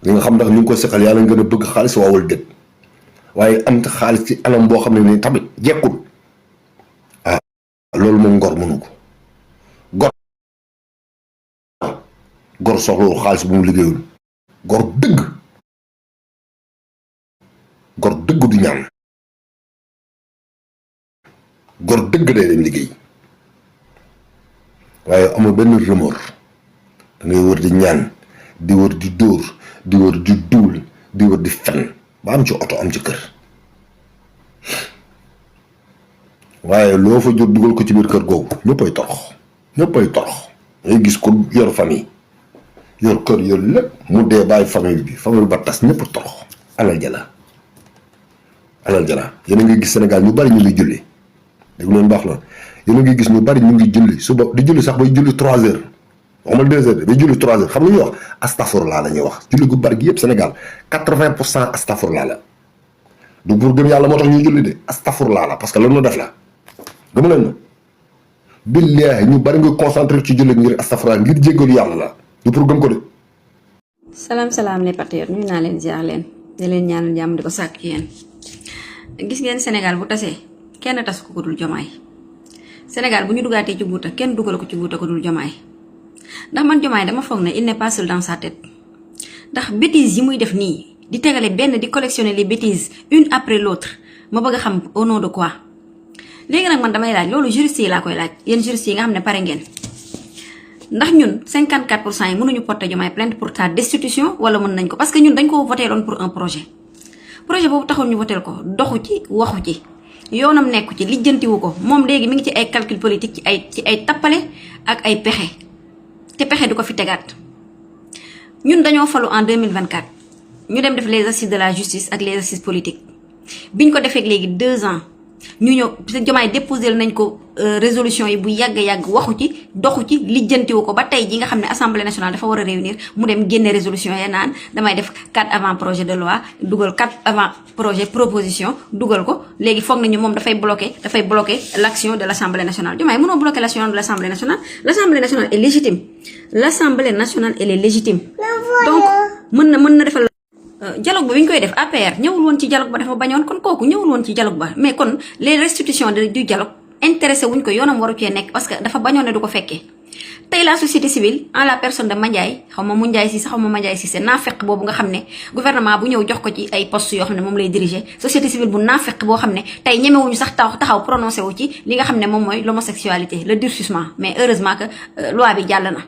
li nga xam ndax ñu ngi ko seqal yàlla nga gën a bëgg xaalis waawul dëgg waaye am ta xaalis ci anam boo xam ne nii tamit jekkul ah loolu moom ngor mënu ko gor soxlawul xaalis bu mu liggéeyul gor dëgg du ñaan gor dëgg day dem liggéey waaye amul benn remords da ngay wër di ñaan di wër di dóor di wër di duul di wër di fen ba am ci oto am ci kër waaye loo fa jot dugal ko ci biir kër googu ñëppay torox ngay gis ko yor famille yor kër yor lépp mu dee bàyyi famille bi ba tas ñëpp torox alal jala yéen a ngi gis Sénégal ñu bari ñu ngi julli dégg leen baax la yéen a ngi gis ñu bari ñu ngi julli suba di julli sax bay julli 3 heures waxuma 2 heures bay julli 3 heures xam nga ñuy wax astafurlaa la ñuy wax julli gu bari gi yëpp Sénégal 80% astafurlaa la du pour gëm yàlla moo tax ñuy julli de astafurlaa la parce que loolu def la gëm leen na billaahi ñu bari nga concentré ci julli ngir astafurlaa ngir jéggalu yàlla la du pour gëm ko de. salaam les patriotes nuyu naa leen ziar leen di leen ñaanal jàmm di ko sàkk ci yéen gis ngeen Sénégal bu tasee kenn tas ko dul Jomaay Sénégal bu ñu dugaatee ci guuta kenn dugal ko ci guuta ko dul Jomaay ndax man Jomaay dama foog ne il n'est pas seul dans sa tête ndax bêtises yi muy def nii di tegale benn di collectionner les bêtises une après l'autre ma bëgg a xam au nom de quoi léegi nag man damay laaj loolu juriste yi laa koy laaj yéen juriste yi nga xam ne pare ngeen ndax ñun 54% yi mënuñu porter Diomaye plainte pour sa destitution wala mën nañ ko parce que ñun dañ ko voté loon pour un projet boobu taxoon ñu voté ko doxu ci waxu ci yoonam nekku ci lijjantiwu ko moom léegi mi ngi ci ay calcul politique ci ay tappale ak ay pexe te pexe du ko fi tegaat ñun dañoo falu en 2024 ñu dem def les assises de la justice ak les assises politiques biñ ko defee léegi 2 ans ñu ñëw Diomaye déposé nañ ko résolution yi bu yàgg waxu ci doxu ci lijjantiwu ko ba tey ji nga xam ne assemblée nationale dafa war a réunir mu dem génne résolution ya naan damay def 4 avant projet de loi dugal 4 avant projet proposition dugal ko léegi foog nañu moom dafay bloquer l'action de l'assemblée nationale Diomaye mënoo bloquer l'action de l'assemblée nationale est légitime l'assemblée nationale elle est légitime donc mën na defal dialogue ba bi ñu koy def APR ñëwul woon ci dialogue ba dafa bañoon kon kooku ñëwul woon ci dialogue ba mais kon les restitutions du dialogue intéressé wuñ ko yoonam waru cee nekk parce que dafa bañoon ne du ko fekkee tey la société civile en la personne de Mandiaye xaw ma Moundiaye Cissé xaw ma Mandiaye Cissé naafeq boobu nga xam ne gouvernement bu ñëw jox ko ci ay postes yoo xam ne moom lay diriger société civile bu naafeq boo xam ne tey ñemewuñu sax taxaw prononcé wu ci li nga xam ne moom mooy l'homosexualité le durcissement mais heureusement que loi bi jàll na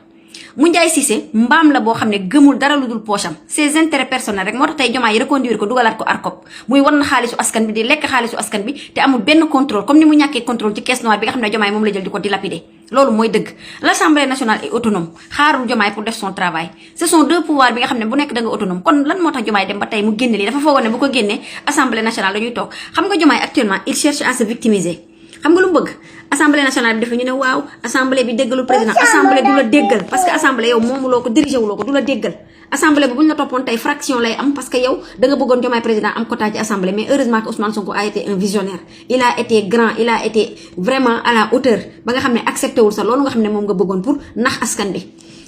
Moundiaye Cissé mbaam la boo xam ne gëmul dara lu dul poosam ses intérêts personnels rek moo tax tey Diomaye yi reconduire ko dugalaat ko ARCOP muy wan na xaalisu askan bi di lekk xaalisu askan bi te amul benn contrôle comme ni mu ñàkkee contrôle ci caisse noire bi nga xam ne Diomaye moom la jël di ko dilapider loolu mooy dëgg l'Assemblée nationale est autonome xaarul Diomaye pour def son travail ce sont 2 pouvoirs bi nga xam ne bu nekk da nga autonome kon lan moo tax Diomaye dem ba tey mu génne lii dafa foogoon ne bu ko génnee Assemblée nationale dañuy toog xam nga Diomaye actuellement il cherche à se victimiser xam nga lu mu bëgg assemblée nationale bi dafa ñu ne waaw assemblée bi déggalul président assemblée du la déggal parce que assemblée yow moomuloo ko dirigé wuloo ko du la déggal assemblée bi bu ñu la toppoon tey fraction lay am parce que yow da nga bëggoon Diomaye président am quota ci assemblée mais heureusement que Ousmane Sonko a été un visionnaire il a été grand il a été vraiment à la hauteur ba nga xam ne accepté wul sa loolu nga xam ne moom nga bëggoon pour nax askan bi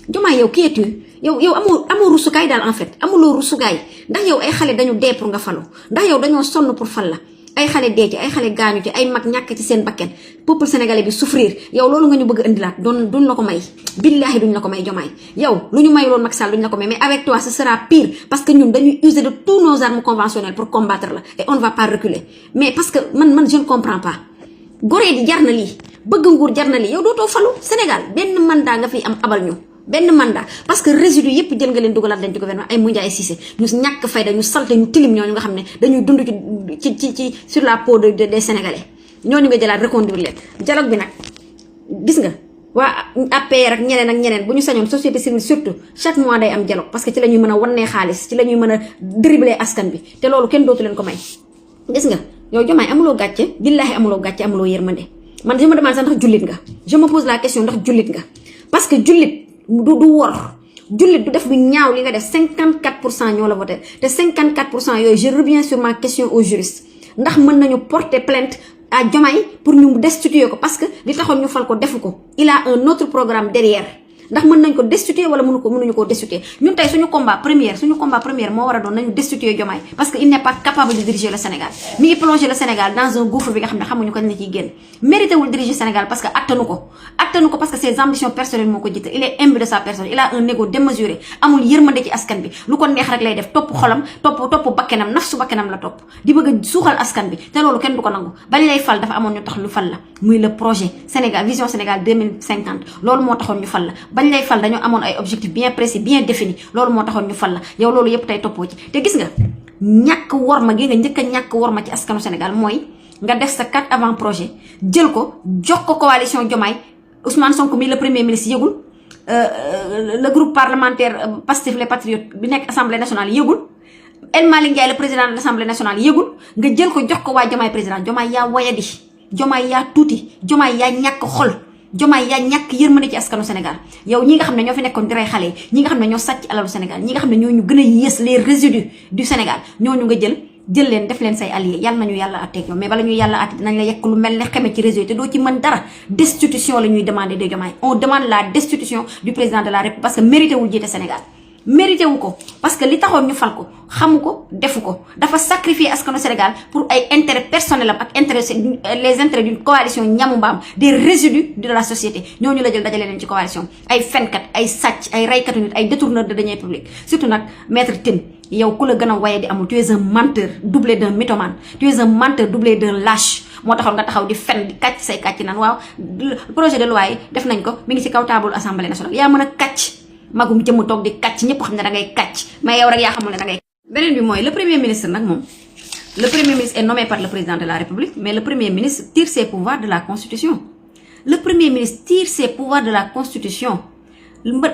Diomaye yow qui es-tu yow amoo rusukaay daal en fait amuloo rusukaay ndax yow ay xale dañu dee pour nga falu ndax yow dañoo sonn pour fal la ay xale dee ci ay xale gaañu ci ay mag ñàkk ci seen bakken peuple sénégalais bi souffrir yow loolu nga ñu bëgg a indilaat duñ la ko may billaahi duñ la ko may Diomaye yow lu ñu mayuloon Macky Sall duñ la ko may mais avec toi ce sera pire parce que ñun dañuy user de tous nos armes conventionnelles pour combattre la et on ne va pas reculer mais parce que man je ne comprends pas goree di jar na lii bëgg nguur jar na lii yow dootoo falu Sénégal benn mandat nga fi am abal ñu benn mandat parce que résidu yépp jël nga leen dugalaat leen ci gouvernement ay Moundiaye Cissé ñu ñàkk fayda ñu salte ñu tilim ñooñu nga xam ne dañuy dund ci sur la peau des Sénégalais ñooñu nga jëlaat reconduire leen dialogue bi nag gis nga waa APR ak ñeneen bu ñu sañoon société civile surtout chaque mois day am dialogue parce que ci la ñuy mën a wannee xaalis ci la ñuy mën a dribbler askan bi te loolu kenn dootu leen ko may gis nga yow Diomaye amuloo gàcce billaahi amuloo gàcce amuloo yërmande man je me demande sax ndax jullit nga je me pose la question ndax jullit nga parce que jullit du wor jullit du def lu ñaaw li nga def 54% ñoo la voté te 54% yooyu je reviens sur ma question aux juristes ndax mën nañu porter plainte à Diomaye pour ñu destituer ko parce que li taxoon ñu fal ko defu ko il a un autre programme derrière ndax mën nañ ko destituer wala mënuñu ko destituer ñun tey suñu combat première moo war a doon nañu destituer Diomaye parce que il n'est pas capable de diriger le Sénégal mi ngi plonger le Sénégal dans un gouffre bi nga xam ne xamuñu kañ la ciy génn mérité wul diriger Sénégal parce que attanu ko parce que ses ambitions personnelles moo ko jiite il est imbu de sa personne il a un ego démesuré amul yërmande ci askan bi lu ko neex rek lay def topp xolam topp bakkenam nafsu bakkenam la topp di bëgg a suuxal askan bi te loolu kenn du ko nangu bañ lay fal dafa amoon ñu tax ñu fal la muy le projet Sénégal vision Sénégal 2050 loolu moo taxoon ñu fal la bañ lay fal dañoo amoon ay objectifs bien précis bien définis loolu moo taxoon ñu fal la yow loolu yëpp tey toppoo ci te gis nga ñàkk worma gi nga njëkk a ñàkk worma ci askanu Sénégal mooy nga def sa 4 avant projet jël ko jox ko coalition Diomaye Ousmane Sonko mi le premier ministre yëgul le groupe parlementaire Pastef les Patriotes bi nekk assemblée nationale yëgul El Malick Ndiaye le président de l'assemblée nationale yëgul nga jël ko jox ko waa Diomaye président Diomaye yaa wayadi Diomaye yaa tuuti Diomaye yaa ñàkk xol Diomaye yaa ñàkk yërmande ci askanu Sénégal yow ñi nga xam ne ñoo fi nekkoon di rey xale yi ñi nga xam ne ñoo sàcc alalu Sénégal ñi nga xam ne ñoo ñu gën a yées les résidus du Sénégal ñooñu nga jël leen def leen say alliés yàlla nañu yàlla atteeg ñoom mais bala ñuy yàlla atte dinañ la yekk lu mel ne xeme ci réseau yi te doo ci mën dara destitution la ñuy demander de Diomaye on demande la destitution du président de la République parce que mérité wul jiite Sénégal mérité wu ko parce que li taxoon ñu fal ko xamu ko defu ko dafa sacrifier askanu Sénégal pour ay intérêt personnel am ak les intérêts d'une coalition ñamu mbaam des résidus de la société ñooñu la jël dajale leen ci coalition ay fenkat ay sàcc ay raykatu nit ay détourneurs de deniers publics surtout nag maître Tine yow ku la gën a waye di amul tu es un menteur doublé d'un mythomane tu es un menteur doublé d'un lâche moo taxoon nga taxaw di fen di kàcc say kàcc naan waaw projet de loi yi def nañ ko mi ngi ci kaw table assemblée nationale yaa mën a kàcc magum jëmm toog di kàcc ñëpp xam ne da ngay kàcc mais yow rek yaa xamul ne da ngay. beneen bi mooy le premier ministre nag moom le premier ministre est nommé par le président de la République mais le premier ministre tire ses pouvoirs de la constitution le premier ministre tire ses pouvoirs de la constitution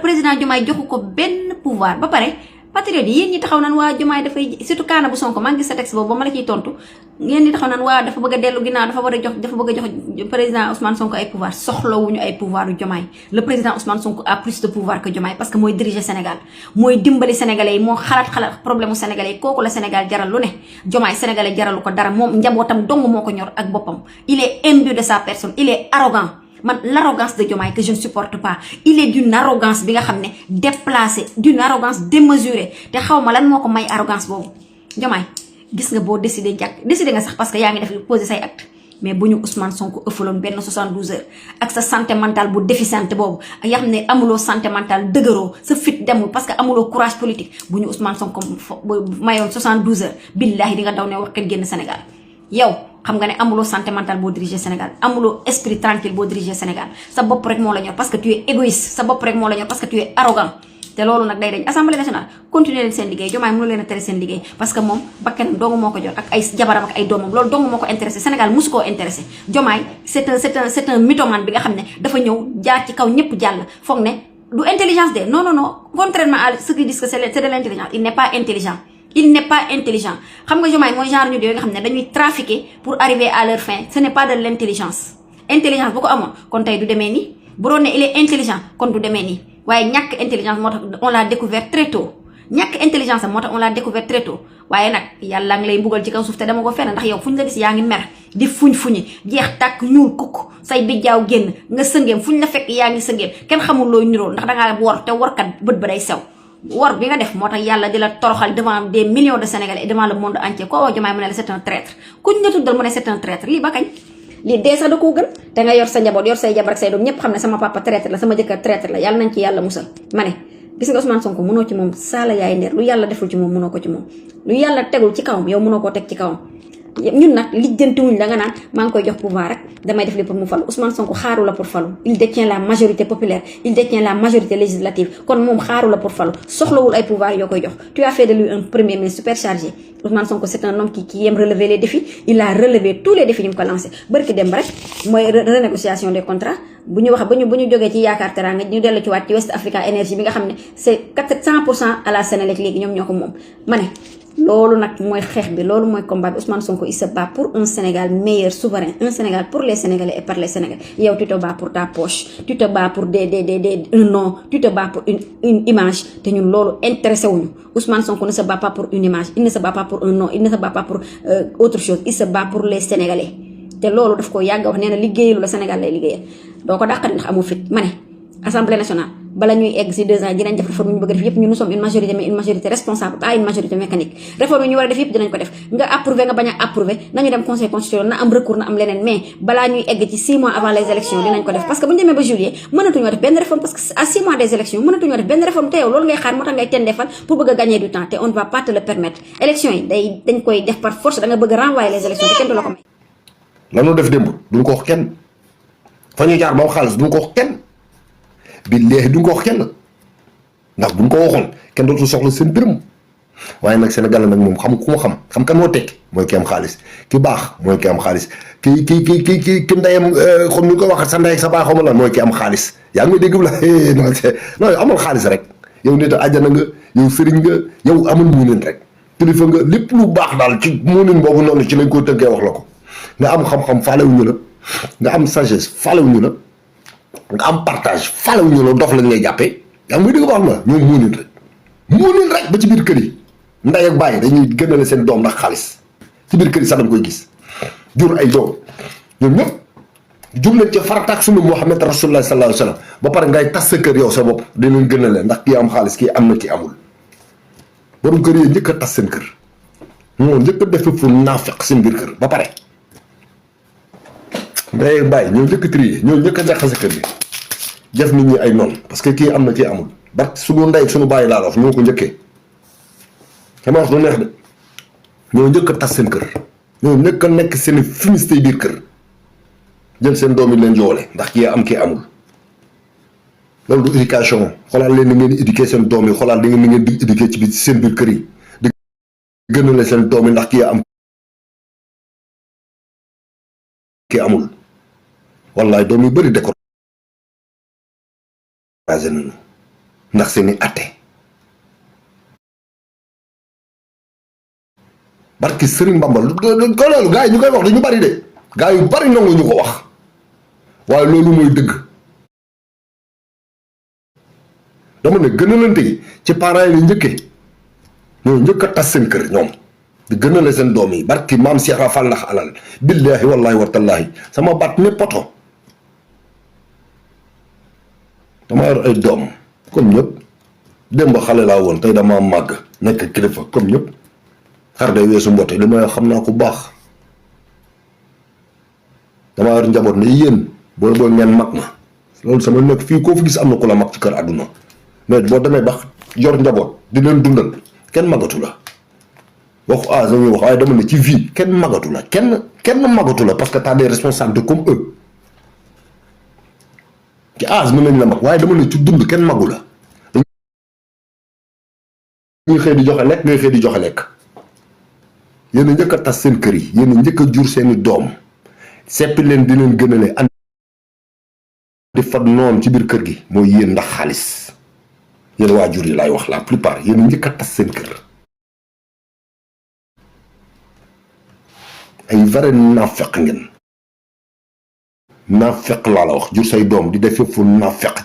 président Diomaye joxu ko benn pouvoir ba pare patriote yi yéen ñi taxaw naan waa Diomaye dafay surtout kaana bu Sonko maa ngi gis sa texte boobu ba ma la ciy tontu yéen ñi taxaw naan waa dafa bëgg a dellu ginnaaw dafa bëgg a jox président Ousmane Sonko ay pouvoir soxlawuñu ay pouvoir yu Diomaye le président Ousmane Sonko a plus de pouvoir que Diomaye parce que mooy diriger Sénégal mooy dimbali sénégalais yi moo xalaat problème mu sénégalais yi kooku la Sénégal jaral lu ne Diomaye sénégalais jaralu ko dara moom njabootam dong moo ko ñor ak boppam il est imbu de sa personne il est arrogant man l'arrogance de Diomaye que je ne supporte pas il est d'une arrogance bi nga xam ne déplacée d'une arrogance démesurée te xaw ma lan moo ko may arrogance boobu Diomaye gis nga boo décidé nga sax parce que yaa ngi def poser say acte mais bu ñu Ousmane Sonko ëffaloon benn 72 heures ak sa santé mentale bu déficiente boobu ak yaa xam ne amuloo santé mentale dëgëroo sa fit demul parce que amuloo courage politique bu ñu Ousmane Sonko mayoon 72 heures billahi di nga daw ne wax kat génn Sénégal yow xam nga ne amuloo santé mentale boo diriger Sénégal amuloo esprit tranquille boo diriger Sénégal sa bopp rek moo la ñor parce que tu es égoïste sa bopp rek moo la ñor parce que tu es arrogant te loolu nag day dañ assemblée nationale continuer leen seen liggéey Diomaye mënu leen a tere seen liggéey parce que moom bakkanam dong moo ko jor ak ay jabaram ak ay doomam loolu dong moo ko intéressé Sénégal musu koo intéressé Diomaye c'est un mythomane bi nga xam ne dafa ñëw jaar ci kaw ñëpp jàll foog ne du intelligence de non contrairement à ceux qui disent que c'est de l'intelligence il n'est pas intelligent xam nga Diomaye mooy genre ñu yooyu nga xam ne dañuy trafiquer pour arriver à leur fin ce n'est pas de l'intelligence intelligence bu ko amoon kon tey du demee nii bu doon ne il est intelligent kon du demee nii waaye ñàkk intelligence moo tax on l'a découvert très tôt ñàkk intelligence am moo tax on l'a découvert très tôt waaye nag yàlla ngi lay mbugal ci kaw suuf te dama ko fenn ndax yow fu ñu la gis yaa ngi mer di fuñ-fuñi jeex tàkk ñuul kukk say bijjaaw génn nga sëngeem fu ñu la fekk yaa ngi sëngeem kenn xamul looy niroo ndax dangaa wor te workat bët ba day sew wor bi nga def moo tax yàlla di la toroxal devant des millions de Sénégalais et devant le monde entier koo woo Diomaye mu ne la c'est un traître kuñ la tuddal mu ne c'est un traître lii ba kañ lii dee sax da koo gën te nga yor sa njaboot yor say jabar ak say doom ñëpp xam ne sama papa traître la sama jëkkër traître la yàlla nañ ci yàlla musal ma ne gis nga Ousmane Sonko mënoo ci moom saala yaay ndeer lu yàlla deful ci moom mënoo ko ci moom lu yàlla tegul ci kawam yow mënoo koo teg ci kawam ñun nag lijjantiwuñ la nga naan maa ngi koy jox pouvoir rek damay def li pour mu falu. Ousmane Sonko xaaru la pour falu, il détient la majorité populaire, il détient la majorité législative, kon moom xaaru la pour falu, soxlawul ay pouvoir yoo koy jox. Tu as fait de lui un premier ministre super chargé. Ousmane Sonko c'est un homme qui aime relever les défis, il a relevé tous les défis ñu ko lancé. Barki dem rek mooy renégociation des contrats bu ñu wax bu ñu jógee ci yaakaar teraanga ñu dellu ci waat ci West Africa Energy bi nga xam ne c'est 100% à la Sénélec léegi ñoom ñoo ko moom. ma ne loolu nag mooy xeex bi, loolu mooy combat bi. Ousmane Sonko il se bat pour un Sénégal meilleur, souverain, un Sénégal pour les Sénégalais et par les Sénégalais. yow tu te bats pour ta poche, tu te bats pour un nom, tu te bats pour une image, te ñun loolu intéressé wuñu. Ousmane Sonko ne se bat pas pour une image, il ne se bat pas pour un nom, il ne se bat pas pour autre chose, il se bat pour les Sénégalais. te loolu daf ko yàgg wax nee na liggéeyalu la Sénégal lay liggéeyal doo ko dàqati ndax amul fit. ma ne Assemblée nationale bala ñuy egg si 2 ans dinañ def réforme ñu bëgg a def yëpp. ñun nous sommes une majorité, mais une majorité responsable, pas une majorité mécanique. réforme yi ñu war a def yëpp dinañ ko def. nga approuvé nga bañ a approuvé nañu dem conseil constitutionnel, na am recours, na am leneen, mais balaa ñuy egg ci 6 mois avant les élections dinañ ko def. parce que bu ñu demee ba juillet mënatuñoo def benn réforme, parce que à 6 mois des élections mënatuñoo def benn réforme. te yow loolu ngay xaar moo tax ngay tendeefal pour bëgg a gagner du temps, te on ne va pas te le permettre. élections yi dañ koy def par force, da nga bëgg a renvoyer les élections te kenn du la ko may. lanoo def démb duñ ko wax kenn, fa ñu jaar ba am xaalis duñ ko wax kenn, billaahi duñ ko wax kenn, ndax buñ ko waxoon kenn dootu soxla seen dërëm. waaye nag Sénégal nag moom xam ku ma xam kan moo tekki mooy ki am xaalis, ki baax mooy ki am xaalis, ki ndeyam comme ni ko waxee sa ndey ak sa baax xaw ma lan mooy ki am xaalis. yaa ngi may dégg la non amal xaalis rek yow nit a àjjana nga, yow sëriñ nga, yow amal muunin rek kilifa nga, lépp lu baax daal ci muunin boobu noonu ci lañ ko tënkee wax la ko. nga am xam-xam faalewuñu la, nga am sagesse faalewuñu la, nga am partage faalewuñu la, dof lañ lay jàppee. yaa ngi muy dégg baax na ñoom muunin rek ba ci biir kër yi ndey ak bàyyi dañuy gënale seen doom ndax xaalis. ci biir kër yi sax dañ koy gis jur ay doom ñoom ñëpp jur nañ ca farataak sunu Muhammad Rasulullah sallallahu alayhi wa sallam ba pare ngay tas sa kër yow sa bopp di leen gënale ndax kii am xaalis kii am na kii amul. borom kër yi njëkk a tas seen kër ñoo njëkk a def fu naafeq seen biir kër ba pare. ndey bàyyi ñoo njëkk a trier ñoo njëkk a jaxase kër gi def nit ñi ay noonu parce que kii am na kii amul barke sunu ndey sunu bàyyi laa la wax ñoo ko njëkkee. sama wax du neex de ñoo njëkk a tas seen kër ñoo njëkk a nekk seen fumiste biir kër jël seen doom yi leen joole ndax kii am kii amul. loolu du éducation. xoolaal leen ni ngeen di éduquer seen doom yi, xoolaal ni ngeen di éduquer ci seen biir kër yi di gënale seen doom yi ndax kii am kii amul. wallaay doom yu bëri découragé nañu ndax seeni atte. barki Sëriñ Bamba loolu gars yi ñu koy wax dañu bari de gars yu bari nangu ñu ko wax waaye loolu mooy dëgg. dama ne gënalante yi ci parents yi njëkkee ñoo njëkk a tas seen kër ñoom di gënale seen doom yi barki maam Cheikh Rafal ndax alal billaahi wallaahi watallaahi sama baat ne poto. dama yor ay doom comme ñëpp démb xale laa woon tey dama màgg nekk kilifa comme ñëpp. xar day weesu mboote li may xam naa ko baax damaa yor njaboot ne yéen boo ngeen mag ma loolu sama nekk fii koo fi gis am na ku la mag ci kër àdduna mais boo demee ba yor njaboot di leen dundal kenn magatu la waxu âge la ñuy wax waaye dama ne ci vie kenn magatu la kenn magatu la parce que t'as des responsabilités comme eux ci âge mën nañ la mag waaye dama ne ci dund kenn magu la dañuy xëy di joxe lekk ngay xëy di joxe lekk. yéen a njëkk a tas seen kër yi yéen a njëkk a jur seeni doom seppi leen di leen gënale andi di fat noonu ci biir kër gi mooy yéen ndax xaalis yéen waajur yi laay wax la plupart yéen a njëkk a tas seen kër. ay vrai naafeq ngeen naafeq laa la wax jur say doom di def yëpp fu naafeq ci